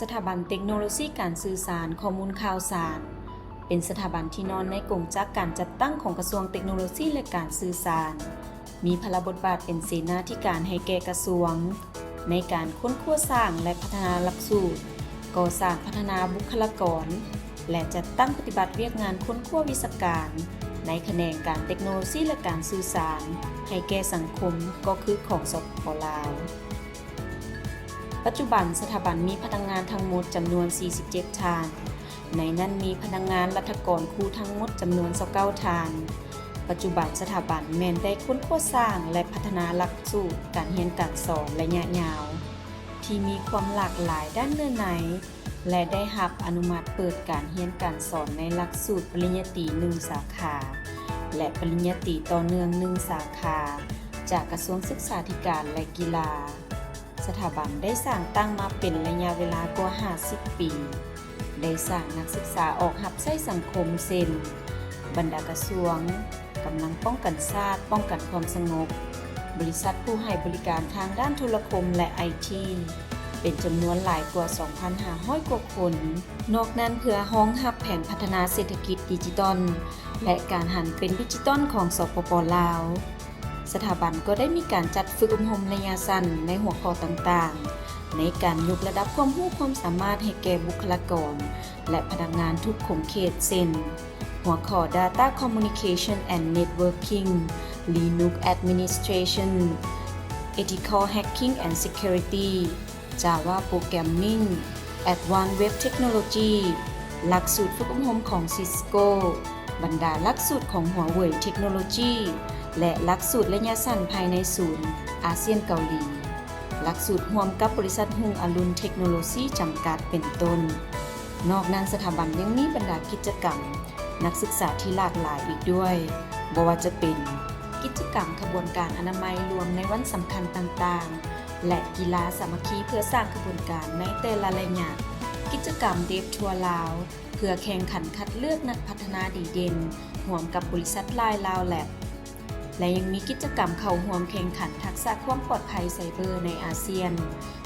ສະຖາບັນເຕັກໂນໂລຊີການສື່ສານ ຂໍ້ມູນຂ່າວສານ ເປັນສະຖາບັນທີ່ນອນໃນກົງຈັກການຈັດຕັ້ງຂອງກະຊວງເຕັກໂນໂລຊີ ແລະ ການສື່ສານ, ມີພາລະບົດບາດເປັນເສນາທິການໃຫ້ແກ່ກະຊວງ ໃນການຄົ້ນຄວ້າສ້າງ ແລະ ພັດທະນາຫຼັກສູດ, ກໍ່ສ້າງພັດທະນາບຸກຄະລາກອນ ແລະ ຈັດຕັ້ງປະຕິບັດວຽກງານຄົ້ນຄວ້າວິຊາການ ໃນຂະແໜງການເຕັກໂນໂລຊີ ແລະ ການສື່ສານ ໃຫ້ແກ່ສັງຄົມ ກໍຄືຂອງ ສປປ ລາວ. ປັດຈຸບັນ ສະຖາບັນມີພະນັກງານທັງໝົດຈຳນວນສີ່ສິບເຈັດທ່ານ, ໃນນັ້ນມີພະນັກງານລັດຖະກອນຄູທັງໝົດຈຳນວນຊາວເກົ້າທ່ານ. ປັດຈຸບັນສະຖາບັນແມ່ນໄດ້ຄົ້ນຄວ້າສ້າງ ແລະ ພັດທະນາຫຼັກສູດການຮຽນການສອນໄລຍະຍາວ ທີ່ມີຄວາມຫຼາກຫຼາຍດ້ານເນື້ອໃນ ແລະ ໄດ້ຮັບອະນຸມັດເປີດການຮຽນການສອນໃນຫຼັກສູດປະລິນຍາຕີໜຶ່ງສາຂາ ແລະ ປະລິນຍາຕີຕໍ່ເນື່ອງໜຶ່ງສາຂາ ຈາກກະຊວງສຶກສາທິການ ແລະ ກິລາ. ສະຖາບັນໄດ້ສ້າງຕັ້ງມາເປັນໄລຍະເວລາກວ່າຫ້າສິບປີ, ໄດ້ສ້າງນັກສຶກສາອອກຮັບໃຊ້ສັງຄົມ ເຊັ່ນ ບັນດາກະຊວງ, ກຳລັງປ້ອງກັນຊາດ, ປ້ອງກັນຄວາມສະຫງົບ, ບໍລິສັດຜູ້ໃຫ້ບໍລິການທາງດ້ານໂທລະຄົມ ແລະ ໄອທີ ເປັນຈຳນວນຫຼາຍກວ່າສອງພັນຫ້າຮ້ອຍກວ່າຄົນ. ນອກນັ້ນ ເພື່ອຮອງຮັບແຜນພັດທະນາເສດຖະກິດດິຈິຕອນ ແລະ ການຫັນເປັນດິຈິຕອນຂອງ ສປປ ລາວ, ສະຖາບັນກໍໄດ້ມີການຈັດຝຶກອົບຮົມໄລຍະສັ້ນໃນຫົວຂໍ້ຕ່າງໆ ໃນການຍົກລະດັບຄວາມຮູ້ຄວາມສາມາດໃຫ້ແກ່ບຸກຄະລາກອນ ແລະ ພະນັກງານທຸກຂົງເຂດ ເຊັ່ນ ຫົວຂໍ້ Data Communication and Networking, Linux Administration, Ethical Hacking and Security, Java Programming, Advanced Web Technology, ຫຼັກສູດຝຶກອົບຮົມຂອງ Cisco, ບັນດາຫຼັກສູດຂອງ Huawei Technology ແລະ ຫຼັກສູດໄລຍະສັ້ນພາຍໃນສູນອາຊຽນເກົາຫຼີ, ຫຼັກສູດຮ່ວມກັບບໍລິສັດຮຸ່ງອະລຸນເທັກໂນໂລຊີຈຳກັດ ເປັນຕົ້ນ. ນອກນັ້ນ ສະຖາບັນຍັງມີບັນດາກິດຈະກຳນັກສຶກສາທີ່ຫຼາກຫຼາຍອີກດ້ວຍ, ບໍ່ວ່າຈະເປັນ ກິດຈະກຳຂະບວນການອະນາໄມລວມໃນວັນສຳຄັນຕ່າງໆ ແລະ ກິລາສາມັກຄີເພື່ອສ້າງຂະບວນການໃນແຕ່ລະໄລຍະ, ກິດຈະກຳ Dev Tour ລາວ ເພື່ອແຂ່ງຂັນຄັດເລືອກນັກພັດທະນາດີເດັ່ນຮ່ວມກັບບໍລິສັດ Line Lao Lab ແລະ ຍັງມີກິດຈະກຳເຂົ້າຮ່ວມແຂ່ງຂັນທັກສະຄວາມປອດໄພໄຊເບີໃນອາຊຽນ,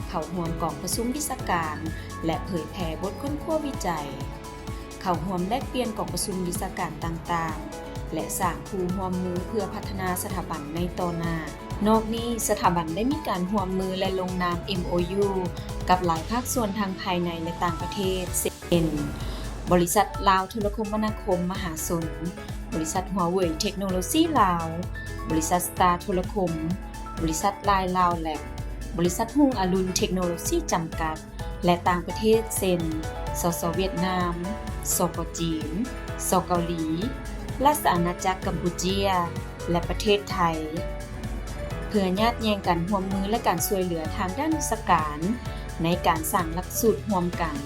ເຂົ້າຮ່ວມກອງປະຊຸມວິຊາການ ແລະ ເຜີຍແຜ່ບົດຄົ້ນຄວ້າວິໄຈ, ເຂົ້າຮ່ວມແລກປ່ຽນກອງປະຊຸມວິຊາການຕ່າງໆ ແລະ ສ້າງຄູ່ຮ່ວມມືເພື່ອພັດທະນາສະຖາບັນໃນຕໍ່ໜ້າ. ນອກນີ້ ສະຖາບັນໄດ້ມີການຮ່ວມມື ແລະ ລົງນາມ ເອັມໂອຢູ ກັບຫຼາຍພາກສ່ວນທັງພາຍໃນ ແລະ ຕ່າງປະເທດ ເຊັ່ນ ບໍລິສັດລາວໂທລະຄົມມະນາຄົມມະຫາຊົນ, ບໍລິສັດ Huawei Technology ລາວ, ບໍລິສັດ Star ໂທລະຄົມ, ບໍລິສັດ Line Lao Lab, ບໍລິສັດຮຸ່ງອະລຸນເທັກໂນໂລຊີຈຳກັດ ແລະ ຕ່າງປະເທດ ເຊັ່ນ ສສ ຫວຽດນາມ, ສປ ຈີນ, ສ ເກົາຫຼີ, ລາຊະອານາຈັກກຳປູເຈຍ ແລະ ປະເທດໄທ ເພື່ອຍາດແຍ່ງການຮ່ວມມື ແລະ ການຊ່ວຍເຫຼືອທາງດ້ານວິຊາການ ໃນການສ້າງຫຼັກສູດຮ່ວມກັນ,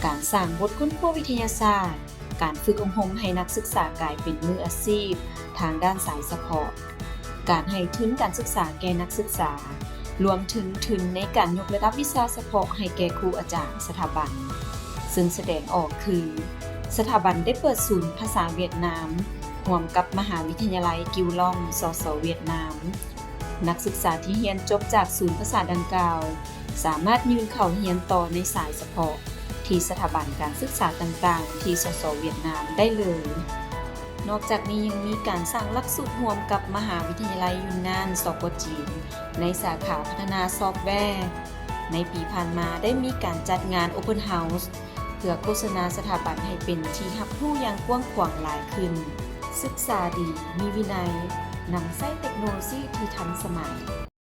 ການສ້າງບົດຄົ້ນຄວ້າວິທະຍາສາດ, ການຝຶກອົບຮົມໃຫ້ນັກສຶກສາກາຍເປັນມືອາຊີບທາງດ້ານສາຍສະເພາະ, ການໃຫ້ທຶນການສຶກສາແກ່ນັກສຶກສາ, ລວມເຖິງທຶນໃນການຍົກລະດັບວິຊາສະເພາະໃຫ້ແກ່ຄູອາຈານສະຖາບັນ, ເຊິ່ງສະແດງອອກຄື ສະຖາບັນໄດ້ເປີດສູນພາສາຫວຽດນາມ ຮ່ວມກັບມະຫາວິທະຍາໄລກິວລອງ ສສ ຫວຽດນາມ. ນັກສຶກສາທີ່ຮຽນຈົບຈາກສູນພາສາດັ່ງກ່າວ ສາມາດຍື່ນເຂົ້າຮຽນຕໍ່ໃນສາຍສະເພາະ ທີ່ສະຖາບັນການສຶກສາຕ່າງໆ ທີ່ ສສ ຫວຽດນາມໄດ້ເລີຍ. ນອກຈາກນີ້ຍັງມີການສ້າງຫຼັກສູດຮ່ວມກັບມະຫາວິທະຍາໄລຢູນນານ ສປ ຈີນ ໃນສາຂາພັດທະນາຊອບແວ. ໃນປີຜ່ານມາໄດ້ມີການຈັດງານ Open House ເພື່ອໂຄສະນາສະຖາບັນໃຫ້ເປັນທີ່ຮັບຮູ້ຢ່າງກວ້າງຂວາງຫຼາຍຂຶ້ນ. ສຶກສາດີ, ມີວິໄນ, ນຳໃຊ້ເຕັກໂນໂລຊີທີ່ທັນສະໄໝ.